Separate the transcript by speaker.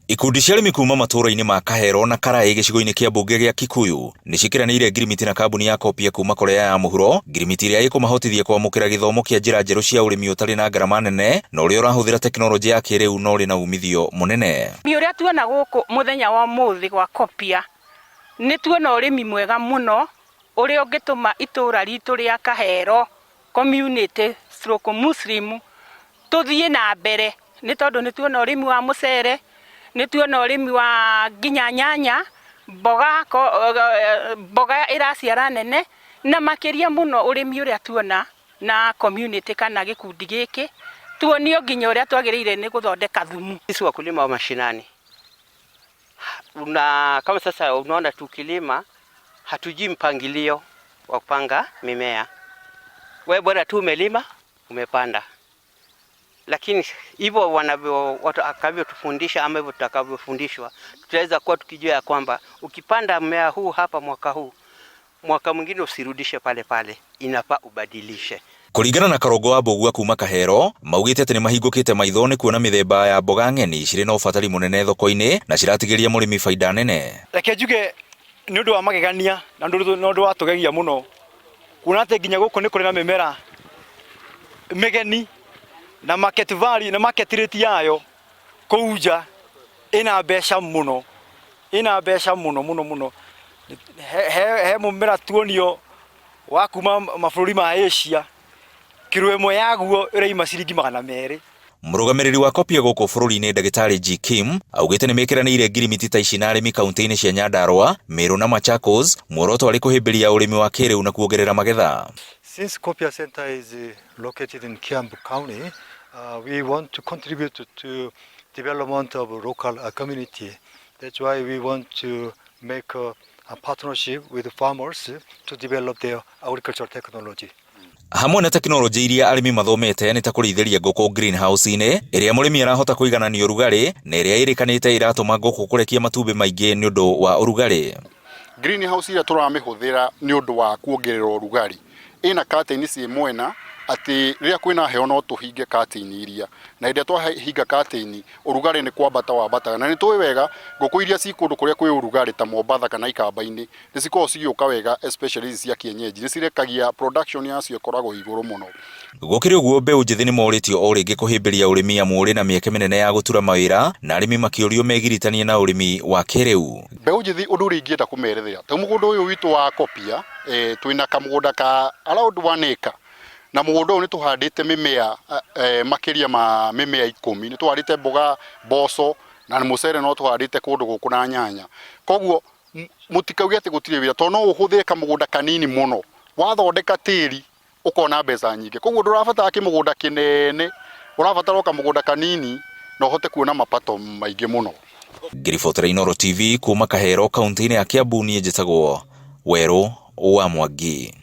Speaker 1: Ikundi cia arĩmi kuma matũũra-inĩ ma Kahero na Karaĩ gĩcigo-inĩ kĩa mbunge gĩa Kikuyu nĩ ciĩkĩranĩire ngirimiti na kambuni ya Kopia kuma Korea ya Mũhuro, ngirimiti ĩrĩa ĩkũmahotithia kwamũkĩra gĩthomo kĩa njĩra njerũ cia ũrĩmi ũtarĩ na ngarama nene na ũrĩa ũrahũthĩra tekinoronjĩ ya kĩrĩu na ũrĩ na umithio mũnene.
Speaker 2: Ũrĩmi ũrĩa tuona gũkũ mũthenya wa ũmũthĩ gwa Kopia, nĩ tuona ũrĩmi mwega mũno ũrĩa ũngĩtũma itũũra ritũ rĩa Kahero community stroke Muslim tũthiĩ na mbere nĩ tondũ nĩ tuona ũrĩmi wa mũcere, nĩ tuona ũrĩmi wa nginya nyanya, mboga, mboga ĩraciara nene, na makĩria mũno ũrĩmi ũrĩa tuona na community kana gĩkundi gĩkĩ, tuonio nginya ũrĩa twagĩrĩire nĩ gũthondeka thumu.
Speaker 3: Sisi wakulima wa mashinani na kama sasa unaona tukilima hatujui mpangilio wa kupanga mimea. Wewe bora tu umelima umepanda, lakini hivyo wanavyo watakavyotufundisha ama hivyo tutakavyofundishwa, tutaweza kuwa tukijua ya kwamba ukipanda mmea huu hapa mwaka huu, mwaka mwingine usirudishe pale pale, inafaa ubadilishe.
Speaker 1: Kũringana na Karongo wa Mbũgua kuma Kahero, maugĩte atĩ nĩmahingũkĩte maitho nĩ kuona mĩthemba ya mboga ng'eni cirĩ na ũbatari mũnene thoko-inĩ na ciratigĩria mũrĩmi baida nene.
Speaker 4: Reke njuge nĩ ũndũ wa magegania na nĩ ũndũ wa tũgegia mũno kuona atĩ nginya gũkũ nĩ kũrĩ na mĩmera mĩgeni na market value na market rate yayo kũu nja ĩna mbeca mũno, ĩna mbeca mũno mũno mũno. He, he mũmera tuonio wa kuma mabũrũri ma Asia, kiro ĩmwe yaguo ĩraima ciringi 200.
Speaker 1: Mũrũgamĩrĩri wa Kopia gũkũ bũrũri-inĩ Ndagĩtarĩ G Kim augĩte nĩmekĩranĩire ngirimiti ta ici na arĩmi kaunti-inĩ cia Nyandarua, Meru na Machakos, muoroto arĩ kũhĩmbĩria ũrĩmi wa kĩrĩu na kuongerera magetha.
Speaker 5: Since Kopia Center is located in Kiambu County, we want to contribute to development of local community. That's why we want to make a partnership with farmers to develop their agricultural technology.
Speaker 1: Hamwe na tekinoronjĩ iria arĩmi mathomete nĩ ta kũrĩithĩria ngũkũ greenhouse-inĩ ĩrĩa mũrĩmi arahota kũiganania ũrugarĩ na ĩrĩa ĩrĩkanĩte ĩratũma ngũkũ kũrekia matumbĩ maingĩ nĩ ũndũ wa ũrugarĩ.
Speaker 6: Greenhouse iria tũramĩhũthĩra nĩ ũndũ wa kuongerera ũrugarĩ, ĩna curtain ciĩ mwena atĩ rĩrĩa kwĩna heho no tũhinge curtain iria, na hĩndĩ ĩrĩa twahinga curtain ũrugarĩ nĩ kwambata wambataga, na nĩ tũĩ wega ngũkũ iria ci kũndũ kũrĩa kwĩ ũrugarĩ ta Mombatha kana Ikamba-inĩ nĩ cikoragwo cigĩũka wega, especially ici cia kienyeji nĩ cirekagia, production yacio ĩkoragwo igũrũ mũno.
Speaker 1: Gũkĩrĩ ũguo, mbeũ njĩthĩ nĩ morĩtio o rĩngĩ kũhĩmbĩria ũrĩmi amu ũrĩ na mĩeke mĩnene ya gũtura mawĩra na arĩmi makĩũrio megiritanie na ũrĩmi wa kĩrĩu.
Speaker 6: Mbeũ njĩthĩ, ũndũ ũrĩa ingĩenda kũmerethera, ta mũgũnda ũyũ witũ wa Kopia, twĩna kamũgũnda ka around 1 acre, na mũgũnda ũyũ nĩ tũhandĩte mĩmea makĩria ma mĩmea 10. Nĩ tũhandĩte mboga, mboco na mũcere, no tũhandĩte kũndũ gũkũ na nyanya. Koguo mũtikauge atĩ gũtirĩ wĩra, tondũ no ũhũthĩre kamũgũnda kanini mũno, wathondeka tĩri ũkona mbeca nyingĩ. Koguo ndũrabatara kĩmũgũnda kĩnene, ũrabatara o kamũgũnda kanini na ũhote kuona mapato maingĩ mũno.
Speaker 1: Ngĩribotera Inooro TV kuma Kahero kaunti-inĩ ya Kiambu, niĩ njĩtagwo Werũ wa Mwangi.